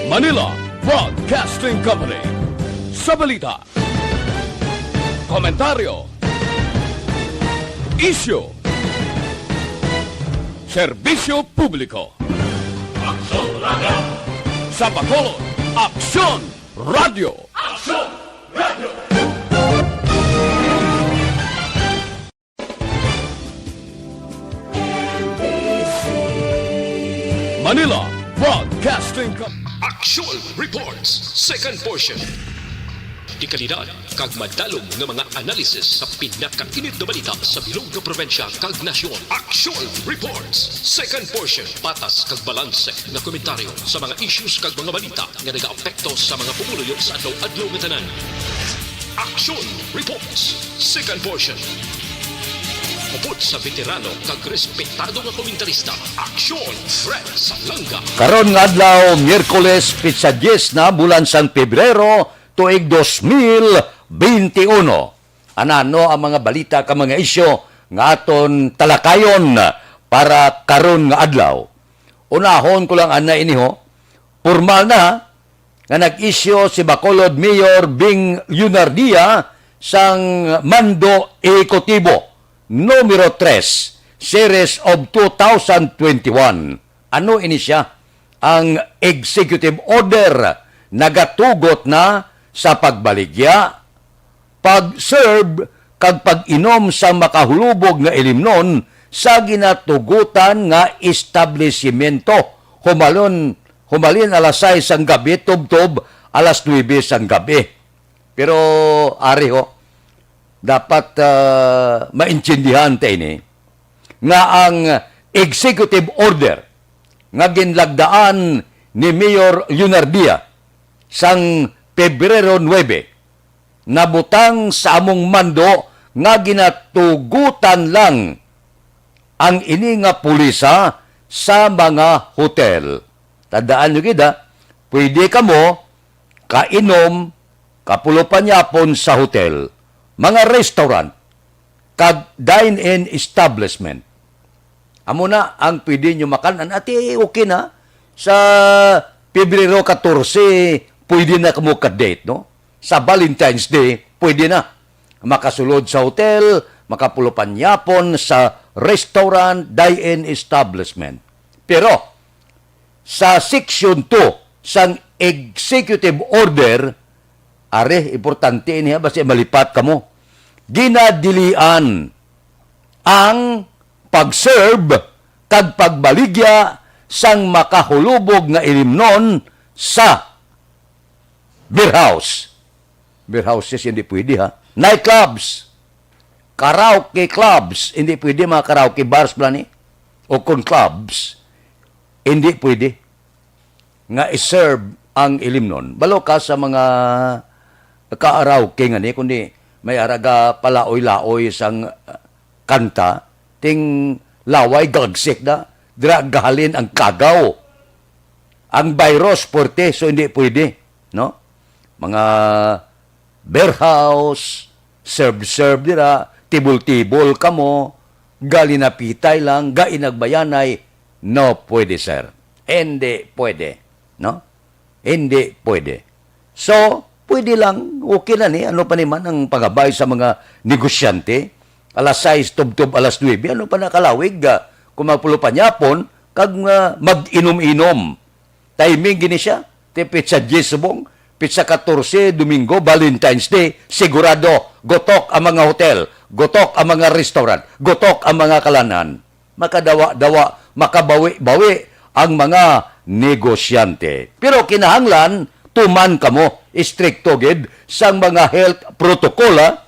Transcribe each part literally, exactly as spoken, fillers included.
Manila Broadcasting Company. Sa balita, komentaryo, isyu, serbisyo publiko. Aksyon Radio. Sa Bacolod, Aksyon Radio. Aksyon Radio. Manila Broadcasting Co-, Aksyon Reports, second portion. Dekalidad kag madalom nga mga analisis sa pinakainit nga balita sa bilog nga probinsya kag nasyon. Aksyon Reports, second portion. Patas kag balanse nga komentaryo sa mga issues kag mga balita nga nagaapekto sa mga pumuluyo sa adlaw-adlaw nga tanan. Aksyon Reports, second portion. Upod sa veterano kag respetado nga komentarista, Aksyon Fred Salanga. Karon nga adlaw, Miyerkules, petsa diyes na, bulan sang Pebrero, tuig dos mil benti uno. Anano ang mga balita kag mga isyu nga aton talakayon para karon nga adlaw? Unahon ko lang anay ini, ho. Pormal na nga nag-isyu si Bacolod Mayor Bing Leonardia sang Mando Ehekutibo Numero Tres, Series of two thousand twenty-one. Ano ini sia? Ang executive order nagatugot na sa pagbaligya, pag-serve, kag pag-inom sa makahulubog nga ilimnon sa ginatugutan nga establisimento, humalon, humalin alas sais sang gabi tubtob alas nuebe sang gabi. Pero, ari ho, dapat, ah, maintindihan ta ini nga ang executive order nga ginlagdaan ni Mayor Leonardia sang Pebrero nuebe nabutang sa among mando nga ginatugutan lang ang ini nga pulisa sa mga hotel. Tandaan nyo gid, ha, pwede kamo kainom, kapulupanyapon sa hotel, mga restaurant, kag dine-in establishment. Amo na ang pwede nyo makan-an. Ati, okay na. Sa Pebrero katorse, pwede na kamo ka-date, no? Sa Valentine's Day, pwede na. Makasulod sa hotel, makapulupanyapon sa restaurant, dine-in establishment. Pero, sa Section two sang Executive Order, are, importante ini, ha, basi malipat kamo. Ginadilian ang pag-serve kag pagbaligya sang makahulubog nga ilimnon sa beer house. Beer houses, hindi pwede, ha. Nightclubs, karaoke clubs, hindi pwede, mga karaoke bars pala ni. O kon clubs, hindi pwede nga i-serve ang ilimnon. Balo ka sa mga karaoke nga ni, kundi may araga palaoy-laoy sang, uh, kanta, ting laway gagsik na, dira gahalin ang kagaw. Ang virus, puwerte, so hindi pwede, no? Mga beer house, serve-serve dira, tibol-tibol kamo, galinapitay lang, gainagbayanay, no pwede, sir. Hindi pwede, no? Hindi pwede. So, pwede lang, okay lang ni, ano pa ni man ang pagabay sa mga negosyante, alas sais tubtob alas nuebe, ano pa nakalawig, ah, kung magpulupanyapon, kag, ah, mag-inom-inom. Timing gini sia. Ti petsa diyes subong, petsa katorse, Domingo, Valentine's Day, sigurado, gutok ang mga hotel, gutok ang mga restaurant, gutok ang mga kalan-an. Makadawa-dawa, makabawi-bawi ang mga negosyante. Pero kinahanglan, tuman kamo, istrikto gid sang mga health protocol, ha,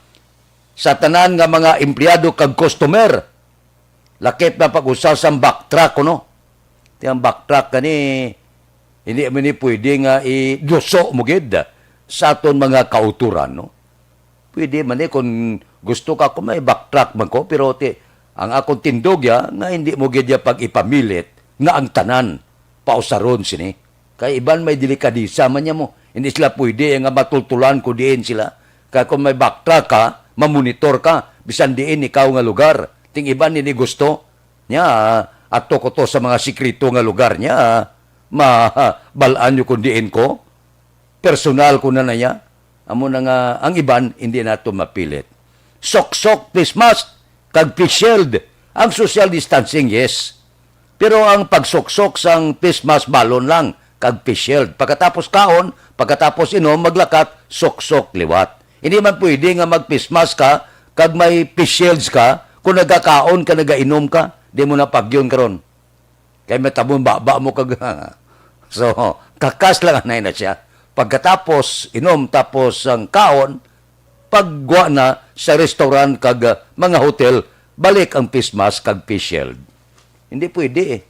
sa tanan nga mga empleyado kag customer. Lakip na pag-usa sang backtrack, kuno. Ti ang backtrack gani, hindi man ni pwede nga iduso mo gid sa aton mga kautoran, no? Pwede man ni kung gusto ka, kung may backtrack man ko, pero ti, ang akong tindog ya, nga hindi mo gid ya pag-ipamilit nga ang tanan pausaron sini. Kay iban may delikadesa man niya mo. Hindi sila pwede nga matultulan ko diin sila. Kay kung may backtrack ka, mamonitor ka, bisan diin ikaw nga lugar. Ting iban hindi gusto. Nya, ato ko to sa mga sikreto nga lugar niya. Mabal-an nyo kung diin ko. Personal ko na na niya. Amo na nga, ang iban, hindi nato mapilit. Suksok, face mask, kag face shield. Ang social distancing, yes. Pero ang pagsuksok sang face mask, balon lang, kag face shield. Pagkatapos kaon, pagkatapos inom, maglakat, suksok liwat. Hindi man pwede nga mag-face mask ka, kag may face shields ka, kung nagakaon ka, nagainom ka, di mo na pagyon karon. Kay matabon baba mo kag, so, kakas lang anay na siya. Pagkatapos inom, tapos ang kaon, pagwa na sa restaurant kag, ah, mga hotel, balik ang face mask kag face shield. Hindi pwede eh.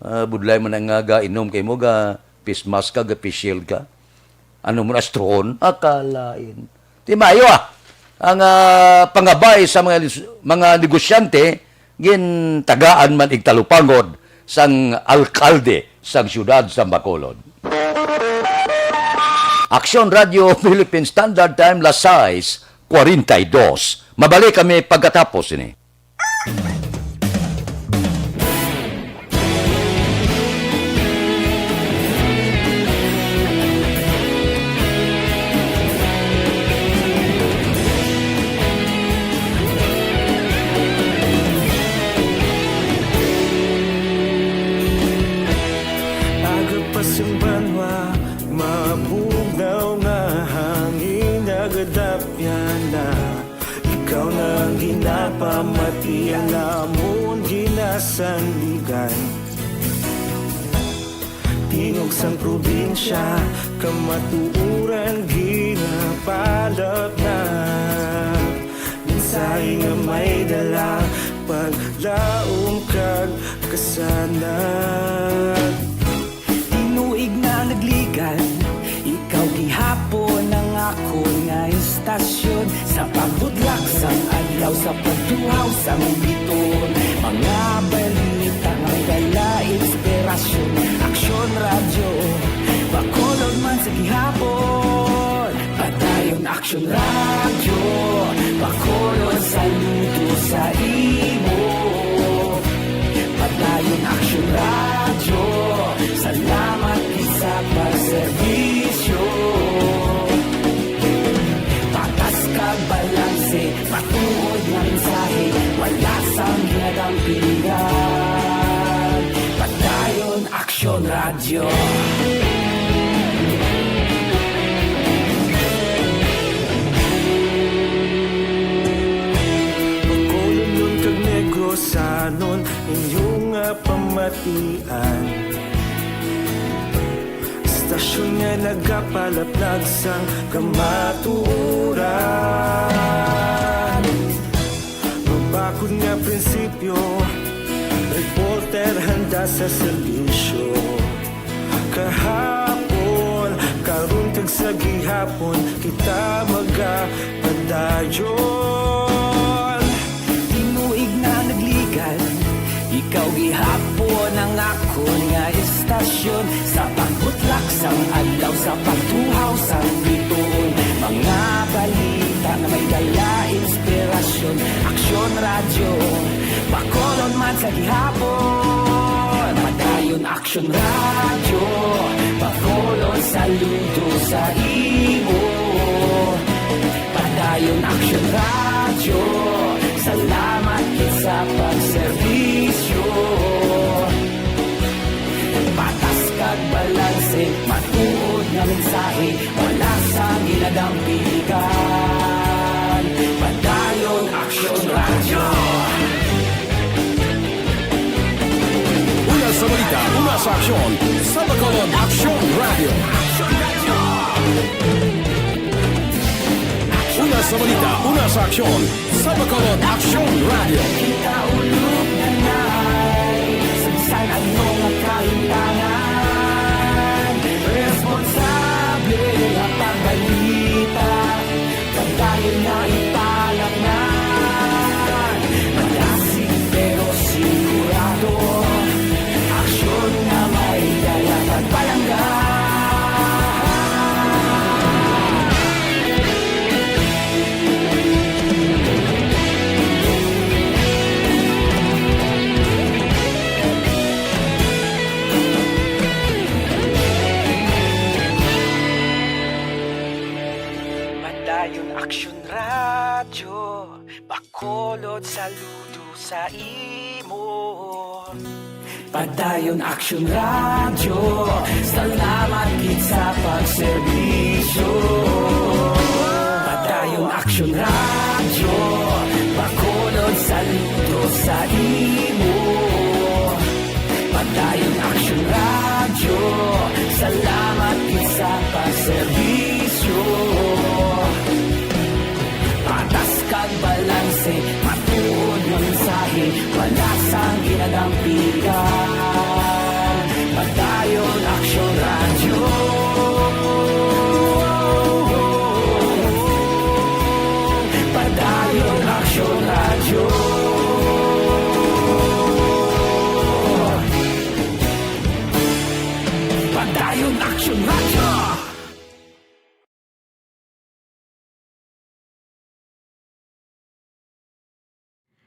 Ah, budlay man ang nga ga-inom kay mo ga face mask ka, ga face shield ka. Ano mo na, astrohon? Akalain. Di maayo, ah. Ang, ah, pangabay sa mga lis-, mga negosyante, gintagaan man igtalupangod sang alkalde sang siyudad sa Bacolod. Aksyon Radio Philippine Standard Time, las sais cuarenta y dos. Mabalik kami pagkatapos ini. Aga pa sing banwa, mabugnaw nga hangin, nagadapyan na. Ikaw na ang ginapamati, ang amon ginasandigan. Tingog sang probinsya, kamatuoran ginapalapnag. Mensahe nga may dala, paglaom kag kasanag. Tinuig na nagligan, ikaw gihapon ang akon nga istasyon. Sa pagbudlak sang adlaw, sa pagtuhaw sang bituon, mga balita nga may dala inspirasyon. Aksyon Radyo, Bacolod man sa gihapon. Padayon Aksyon Radyo, Bacolod, saludo sa imo. Padayon Aksyon Radyo, salamat gid sa pagserbisyo. Patas kag balanse, matuod nga mensahe, wala sang ginadampigan. Padayon Aksyon Radyo. Bacolodnon kag Negrosanon, inyo nga pamatian. Istasyon nga nagapalaplag sang kamatuoran. Mabakod nga prinsipyo, reporter handa sa serbisyo. Kahapon, karon kag sa gihapon, kita magapadayon. Tinuig na nagligan, ikaw gihapon ang akon nga istasyon. Sa pagbutlak sang adlaw, sa pagtuhaw sang bituon, mga balita nga may dala inspirasyon. Aksyon Radyo, Bacolod man sa gihapon. Padayon Aksyon Radyo, Bacolod, saludo sa imo. Padayon Aksyon Radyo, salamat gid sa pagserbisyo. Patas kag balanse, matuod nga mensahe, wala sang ginadampigan. Padayon Aksyon Radyo. Una sa balita, una sa aksyon, sa Bacolod Aksyon Radyo. Una sa balita, una sa aksyon, sa Bacolod Aksyon Radyo. Kita ulog na nai, sa bisan ano nga kahintangan, responsable nga pagbalita. Padayon na ipalapngan, malasig pero sigurado. Aksyon nga may dala kag palangga. Aksyon Radyo, Bacolod, saludo sa imo. Padayon Aksyon Radyo, salamat gid sa pagserbisyo. Padayon Aksyon Radyo, Bacolod, saludo sa imo. Padayon Aksyon Radyo, salamat gid sa pagserbisyo. Patas kag balanse, matuod nga mensahe, wala sang ginadampigan. Padayon Aksyon Radyo. Padayon Aksyon Radyo. Padayon Aksyon Radyo.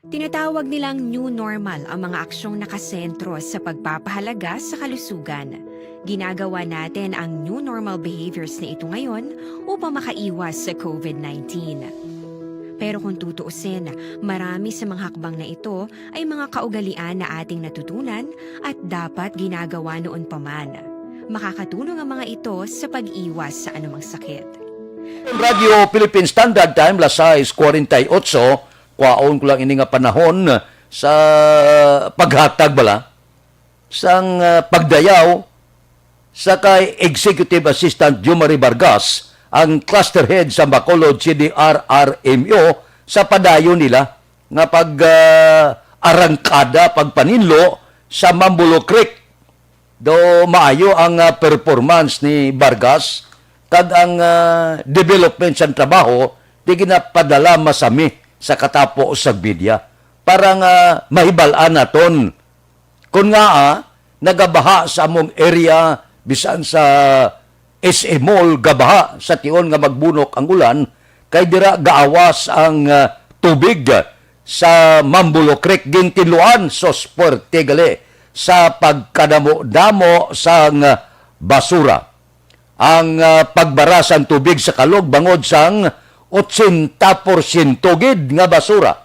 Tinatawag nilang new normal ang mga aksyong nakasentro sa pagpapahalaga sa kalusugan. Ginagawa natin ang new normal behaviors na ito ngayon upang makaiwas sa covid nineteen. Pero kung tutuusin, marami sa mga hakbang na ito ay mga kaugalian na ating natutunan at dapat ginagawa noon pa man. Makakatulong ang mga ito sa pag-iwas sa anumang sakit. Radyo Philippine Standard Time, las sais cuarenta y ocho, kwaon ko lang ini nga panahon sa paghatag bala sang, ah, pagdayaw sa kay Executive Assistant Jomari Vargas, ang cluster head sa Bacolod C D R R M O, sa padayon nila nga pag, ah, arangkada, pagpaninlo sa Mambulo Creek. Do maayo ang, ah, performance ni Vargas, kag ang, ah, development sang trabaho di ginapadala masami sa katapo sa media para nga mahibal-an naton. Kon ngaa nagabaha sa among area, bisan sa S A Mall, gabaha sa tion nga magbunok ang ulan, kay dira gaawas ang, ah, tubig sa Mambulo Creek, gintinluan, sus, puwerte gali sa pagkadamo-damo sang basura. Ang, ah, pagbara sang tubig sa Calug bangod sang otsenta porsyento gid nga basura.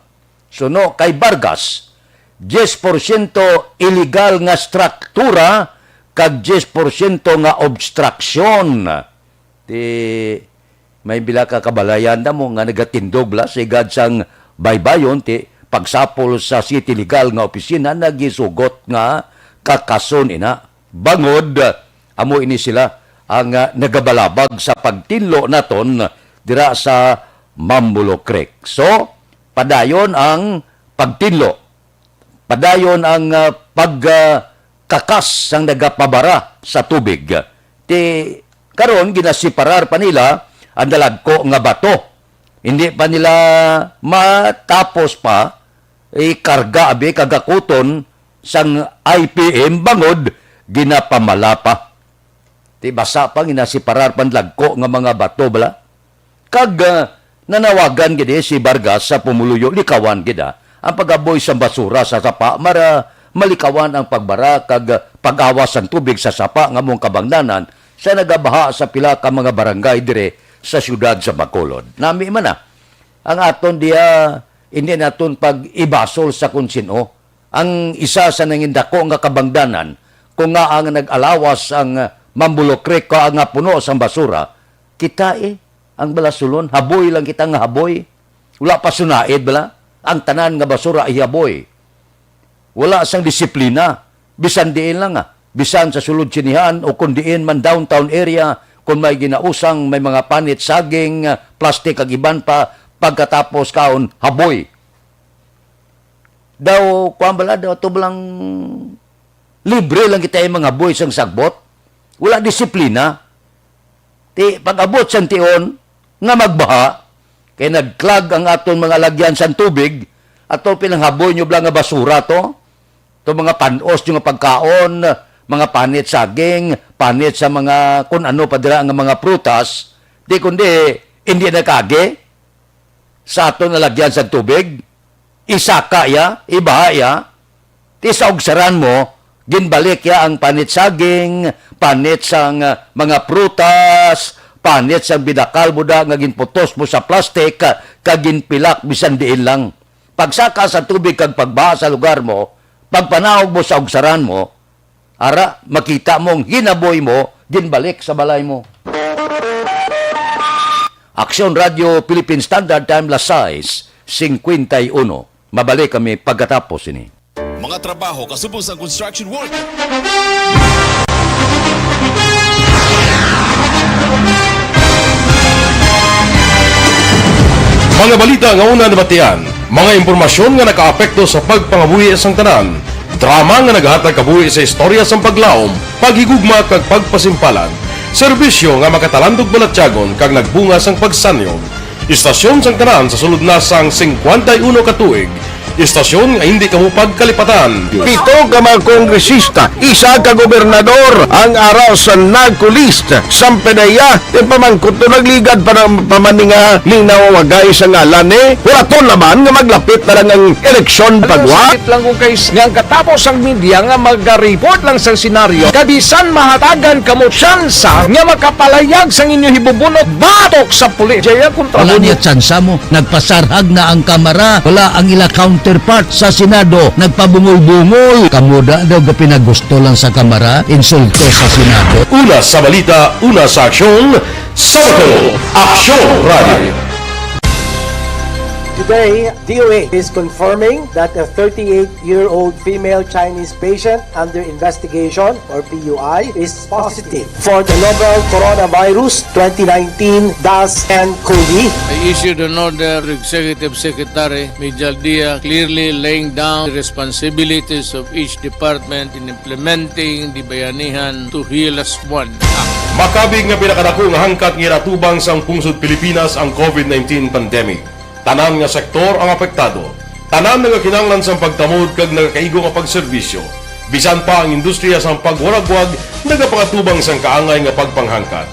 Suno kay Vargas, diyes porsyento iligal nga struktura kag diyes porsyento nga obstruction. Ti may pila ka kabalayan na mo nga nagatindog bala sa higad sang baybayon, ti pagsapol sa City Legal nga opisina, nagisugot nga kakason ina. Bangod, amo ini sila ang, ah, nagabalabag sa pagtinlo naton dira sa Mambulo Creek. So, padayon ang pagtinlo. Padayon ang, ah, pag, ah, kakas sang nagapabara sa tubig. Ti karon, ginasiparar pa nila ang dalagko nga bato. Hindi pa nila matapos pa ikarga abi kag gakuton sang I P M bangod ginapamala pa. Ti basa pa, ginasiparar pa ang dalagko nga mga bato bala. Kag, ah, nanawagan gid si Vargas sa pumuluyo, likawan gid, ah, ang pag-aboy sang basura sa sapa, mara malikawan ang pagbara kag, ah, pag-awas sang tubig sa sapa nga among kabangdanan sa nagabaha sa pila ka mga barangay dire sa siyudad sa Bacolod. Nami man na ang aton diya, hindi naton pag-ibasol sa kun sin-o. Ang isa sa nangindako nga kabangdanan, kung nga ang nag-alawas ang, ah, Mambulo Creek, kag nga puno sang basura, kita, eh, ang balasulon, haboy lang kita nga haboy. Wala pa sunaid bala. Ang tanan nga basura ihaboy. Wala sang disiplina. Bisan diin lang, ah. Bisan sa sulod sinihan o kung diin man downtown area, kung may ginausang, may mga panit, saging, ah, plastic, kag iban pa, pagkatapos kaon, haboy. Daw, kuwan bala, daw, ito lang, libre lang kita yung mga boys ang sagbot. Wala disiplina. Ti, pag-abot sa tion nga magbaha, kay nagklag ang aton mga lagyan sa tubig, ato pinanghaboy nyo bala nga basura to. To mga panos nyo nga pagkaon, mga panit saging, panit sa mga kun ano pa dira nga mga prutas, di kundi hindi nakagi sa aton nalagyan sa tubig, isaka iya, ibaha iya, ti sa ugsaran mo, ginbalik iya ang panit saging, panit sang, ah, mga prutas, Panit sang bidakal mo da nga ginputos mo sa plastik, ah, kag ginpilak bisan diin lang. Pagsaka sa tubig kag pagbaha sa lugar mo, pagpanaog mo sa ugsaran mo, ara, makita mo ang hinaboy mo, ginbalik sa balay mo. Aksyon Radio Philippine Standard Time, las sais cincuenta y uno. Mabalik kami pagkatapos ini. Mga trabaho kasubong sa construction work. Mga balita nga una nabatian, mga impormasyon nga nakaapekto sa pagpangabuhi sang tanan, drama nga nagahatag kabuhi sa istorya sang paglaom, paghigugma kag pagpasimpalan, serbisyo nga makatalandog balatyagon kag nagbunga sang pagsanyog. Istasyon sang tanan sa sulod na sang cincuenta y uno ka tuig. Istasyon nga hindi kamo pagkalipatan. Pito ka mga kongresista, isa ka gobernador ang ara sa narco list. Sang PDEA, ipamangkot to, nagligad pa na pa man ni nga linaw, wagay sa ngalan ni. Hulaton naman nga maglapit na lang ang eleksyon, pagwa. Sakit lang kung kay s-, nga ang katapos ang media nga magareport lang sang senaryo, kabisan mahatagan kamo tsansa nga makapalayag sang inyo hibubunot batok sa pulis. Jaya kontra Wala mo. Niya tsansa mo. Nagpasarhag na ang Kamara. Wala ang ila counterpart sa Senado. Nagpabungol-bungol. Kamo da daw ga pinagusto lang sa Kamara, insulto sa Senado. Una sa balita, una sa aksyon, sa Bacolod, Aksyon Radio. Today, D O H is confirming that a thirty-eight-year-old female Chinese patient under investigation, or P U I, is positive for the novel Coronavirus twenty nineteen dash nCoV. I issued an order to Executive Secretary Mijal Dia, clearly laying down the responsibilities of each department in implementing the Bayanihan to Heal Us One Act. Makabig nga pinakadako nga hangkat nga ginatubang sang pungsod Pilipinas ang COVID nineteen pandemic. Tanan nga sektor ang apektado. Tanan nagakinahanglan sang pagtamod kag nagakaigo nga pagserbisyo. Bisan pa ang industriya sang pagwaragwag nagapangatubang sang kaangay nga pagpanghangkat.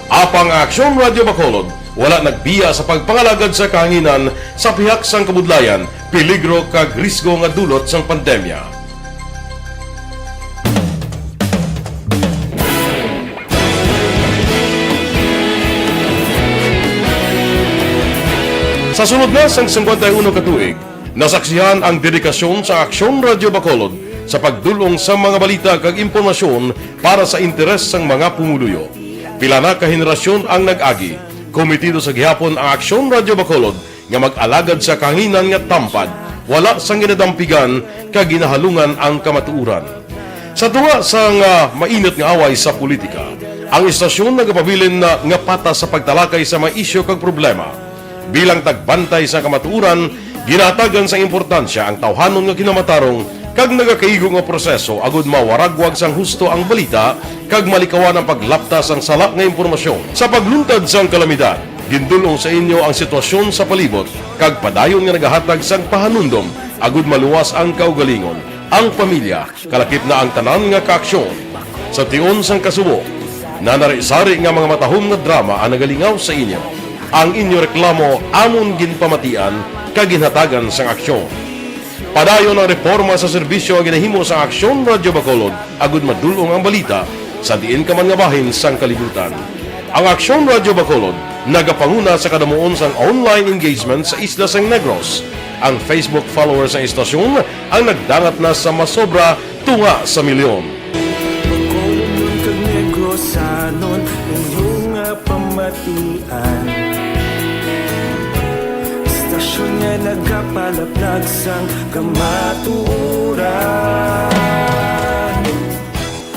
Apang ang Aksyon Radio Bacolod wala nagbiya sa pagpangalagad sa kahanginan sa pihak sang kabudlayan, peligro kag risgo nga dulot sang pandemya. Sa sulod na sang cincuenta y uno ka tuig, nasaksihan ang dedikasyon sa Aksyon Radio Bacolod sa pagdul-ong sa mga balita kag impormasyon para sa interes sang mga pumuluyo. Pila na ka henerasyon ang nag-agi. Komitido sa gihapon ang Aksyon Radio Bacolod nga mag-alagad sa kahanginan nga tampad, wala sang ginadampigan kag ginahalungan ang kamatuoran. Sa tunga sang, ah, mainit nga away sa politika, ang istasyon nagapabilin na nga patas sa pagtalakay sa mga isyu kag problema. Bilang tagbantay sa kamatuoran, ginahatagan sang importansya ang tawhanon nga kinamatarong kag nagakaigo nga proseso agud mawaragwag sang husto ang balita kag malikawan ang paglapta sang sala nga impormasyon. Sa pagluntad sang kalamidad, gindul-ong sa inyo ang sitwasyon sa palibot kag padayon nga nagahatag sang pahanumdom agud maluwas ang kaugalingon, ang pamilya, kalakip na ang tanan nga kaaksyon. Sa tion sang kasubo, nanari-sari nga mga matahom nga drama ang nagalingaw sa inyo. Ang inyo reklamo amon ginpamatian kag ginhatagan sang aksyon. Padayon ang reporma sa serbisyo nga ginahimo sang Aksyon Radyo Bacolod agud madul-ong ang balita sa diin ka man nga bahin sang kalibutan. Ang Aksyon Radyo Bacolod nagapanguna sa kadamuon sang online engagement sa isla sang Negros. Ang Facebook followers sang istasyon ang nagdangat na sa masobra tunga sa milyon. Bacolod kag Negros, sanon inyo nga pamatian. Istasyon nga nagapalaplag sang kamatuoran.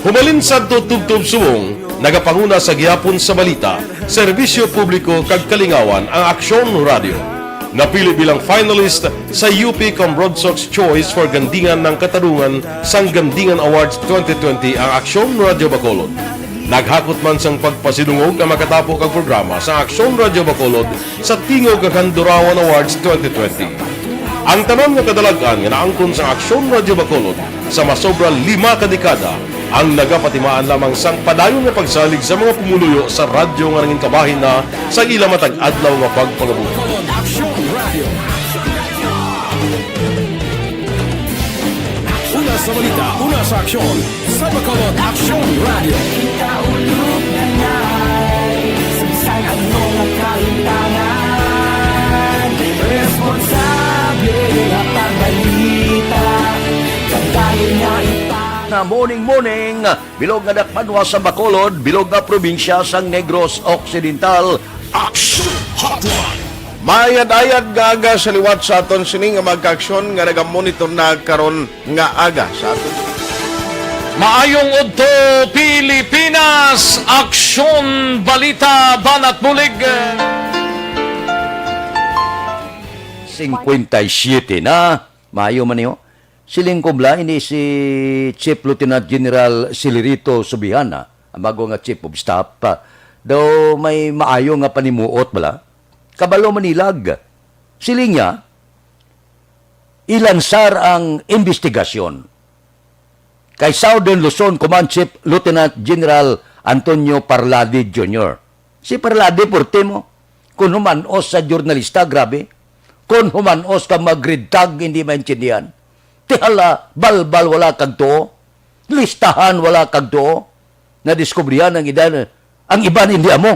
Humalin sadto tubtob subong, nagapanguna sa gihapon sa balita, serbisyo publiko kag kalingawan ang Aksyon Radyo. Napili bilang finalist sa U P Cambronsox Choice for Gandingan ng Katarungan sang Gandingan Awards twenty twenty ang Aksyon Radyo Bacolod. Naghakot man sang pagpasidungog ang makatapo kag programa sa Aksyon Radyo Bacolod sa Tingog kag Handurawan Awards twenty twenty. Ang tanan nga kadalag-an nga naangkon sa Aksyon Radyo Bacolod sa masobra lima ka dekada ang nagapatimaan lamang sang padayon nga pagsalig sa mga pumuluyo sa radyo nga nangin kabahin na sa ila matag adlaw nga pagpangabuhi. Aksyon Radyo. Una sa balita, una sa aksyon, sa Bacolod Aksyon Radyo. Morning, morning, bilog nga dakbanwa sa Bacolod, bilog nga probinsya sang Negros Occidental. Action Hotline. Mayad-ayad nga aga sa liwat sa aton sini nga mga kaaksyon nga nagamonitor na karon nga aga sa aton. Maayong udto, Pilipinas! Aksyon Balita Banat Bulig! Singkwenta y siyete na. Maayo man niyo. Siling ko bala, ini si Chief Lieutenant General Celerito Subihana, ang bago nga Chief of Staff, ah, daw may maayo nga panimuot bala. Kabalo man nilag. Siling niya, ilansar ang imbestigasyon kay Southern Luzon Command Chief Lieutenant General Antonio Parlade Junior. Si Parlade, porte mo. Kung humanos sa jurnalista, grabe. Kung humanos ka mag-red tag, hindi maintindihan. Ti hala, balbal wala kag tuo. Listahan wala kag tuo. Nadiskubrihan ang iban, ang iban hindi amo.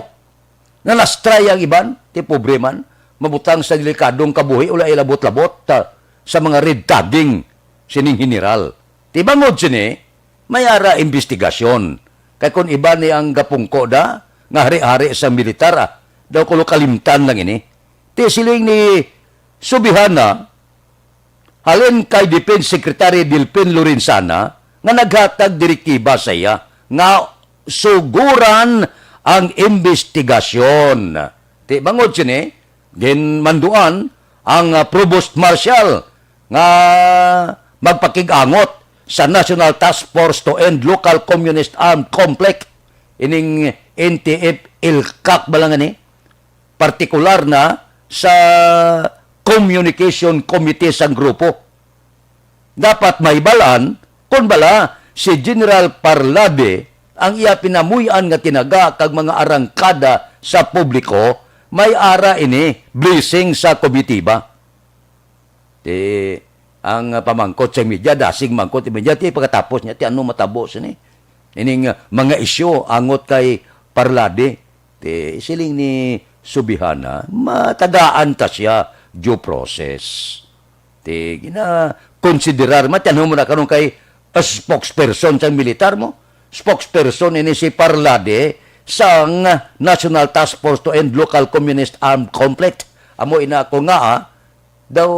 Nalastray ang iban, ti pobre man, mabutang sa delikadong kabuhi, wala ilabot-labot, ah, sa mga red tagging sining general. Ti bangod sini, may ara imbestigasyon. Kay kun iban ni ang gapungko da, nga hari-hari sa militar, ah, daw kuno kalimtan lang ini. Ti siling ni Subihana, halin kay Defense Secretary Delfin Lorenzana nga naghatag direktiba sa iya nga suguran ang imbestigasyon. Ti bangod sini, ginmanduan ang, ah, Provost Marshal nga magpakig-angot sa National Task Force to End Local Communist Armed Conflict, ining N T F L CAC ba lang ani? Partikular na sa Communication Committee sang grupo. Dapat mahibalaan kon bala si General Parlade ang iya pinamuy-an nga tinaga kag mga arangkada sa publiko, may ara ini blessing sa komitiba. Ti, ang, ah, pamangkot sa media, dasig mangkot sa media, ti pagkatapos niya, ti ano matabo sini? Ining, ah, mga isyu angot kay Parlade. Ti, siling ni Subihana, matagaan ta siya due process. Ti, gina-considerar, matianhon mo na karon kay, ah, spokesperson sang militar mo. Spokesperson ini si Parlade sang National Task Force to End Local Communist Armed Conflict. Amo ina ko nga, ah, daw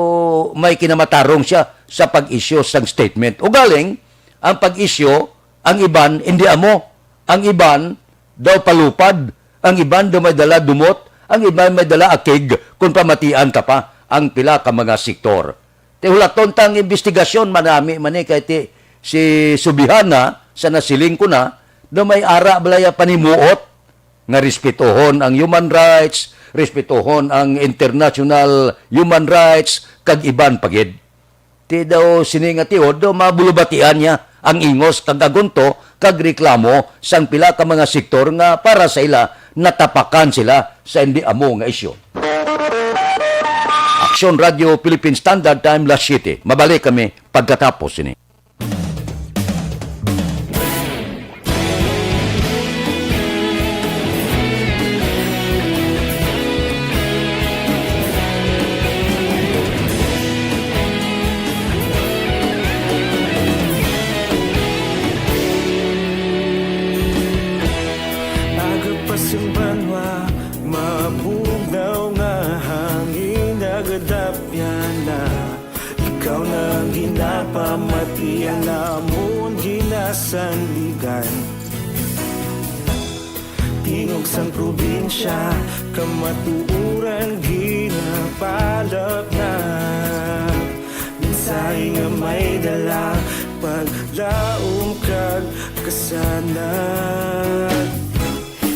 may kinamatarong siya sa pag-issue sang statement. Ugaling, ang pag-issue, ang iban, hindi amo. Ang iban, daw palupad. Ang iban, daw may dala dumot. Ang iban, may dala akig, kung pamatian ta pa ang pila ka mga sektor. Ti hulaton ta ang imbestigasyon, manami man ni kay ti, si Subihana, sa nasiling ko na, daw may ara balaya panimuot, nga respetuhon ang human rights, respetuhon ang international human rights, kag iban pa gid. Ti daw sini nga tiod, daw mabulubatian niya ang ingos kag agunto kag reklamo sang pila ka mga sektor nga para sa ila natapakan sila sa indi amo nga isyu. Aksyon Radio Philippine Standard Time, las siyete. Mabalik kami pagkatapos sini. Aga pa sing banwa, mabugnaw nga hangin nagadapyan na. Ikaw na ang ginapamati, ang amon ginasandigan. Tingog sang probinsya, kamatuoran ginapalap na. Mensahe nga may dala, paglaom kag kasanag.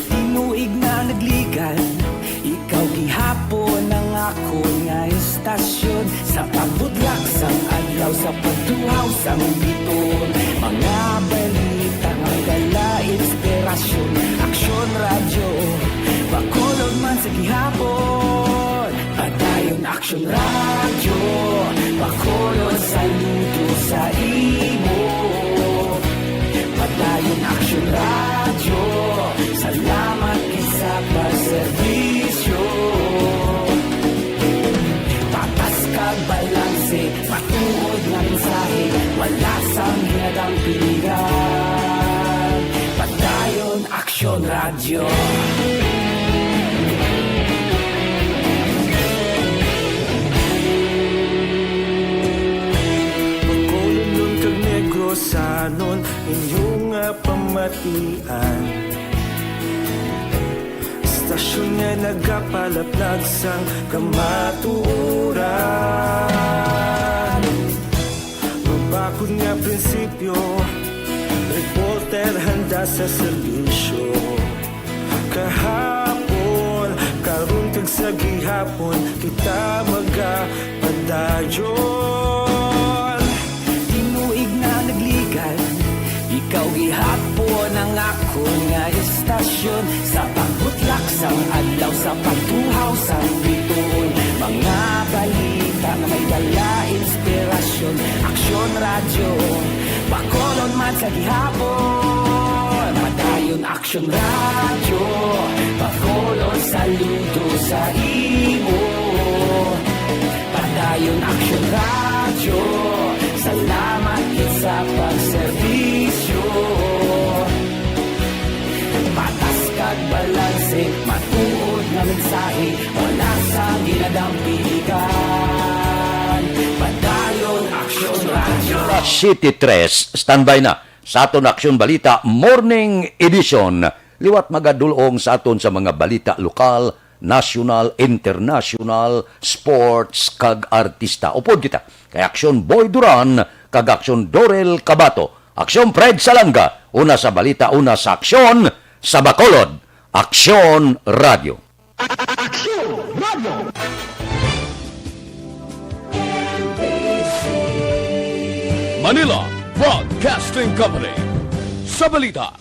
Tinuig na nagligan, ikaw gihapon ang akon nga istasyon. Sa pagbudlak sang adlaw, sa pagtuhaw sang biton, mga balita nga dala inspirasyon. Aksyon Radyo, Bacolod man sa gihapon. Padayon Aksyon Radyo, Bacolod, saludo sa imo. Padayon Aksyon Radyo, salamat gid sa pagserbisyo. Patas kag balanse, matuod nga mensahe, wala sang hinadang piligan. Bacolodnon kag Negrosanon, inyo nga pamatian. Istasyon nga nagapalaplag sang kamatuoran. Mabakod nga prinsipyo, reporter handa sa serbisyo. Kahapon, karon kag sa gihapon, kita magapadayon. Tinuig na nagligan, ikaw gihapon ang akon nga istasyon. Sa pagbutlak sang adlaw, sa pagtuhaw sang bituon, mga balita nga may dala inspirasyon. Aksyon Radyo, Bacolod man sa gihapon. Padayon Aksyon Radyo, Bacolod saludo sa imo. Padayon Aksyon Radyo, salamat gid sa pagserbisyo. Patas kag balanse, matuod nga mensahe, wala sang ginadampigan. Padayon Aksyon Radyo. City Tres, standby na sa aton Aksyon Balita Morning Edition. Liwat magadulong sa aton sa mga balita lokal, nasyonal, internasyonal, sports, kag artista. Upod kita kay Aksyon Boy Duran kag Aksyon Dorel Cabato. Aksyon Fred Salanga, una sa balita, una sa aksyon, sa Bacolod. Aksyon Radyo. Aksyon Radyo. Manila Broadcasting Company. Sa balita,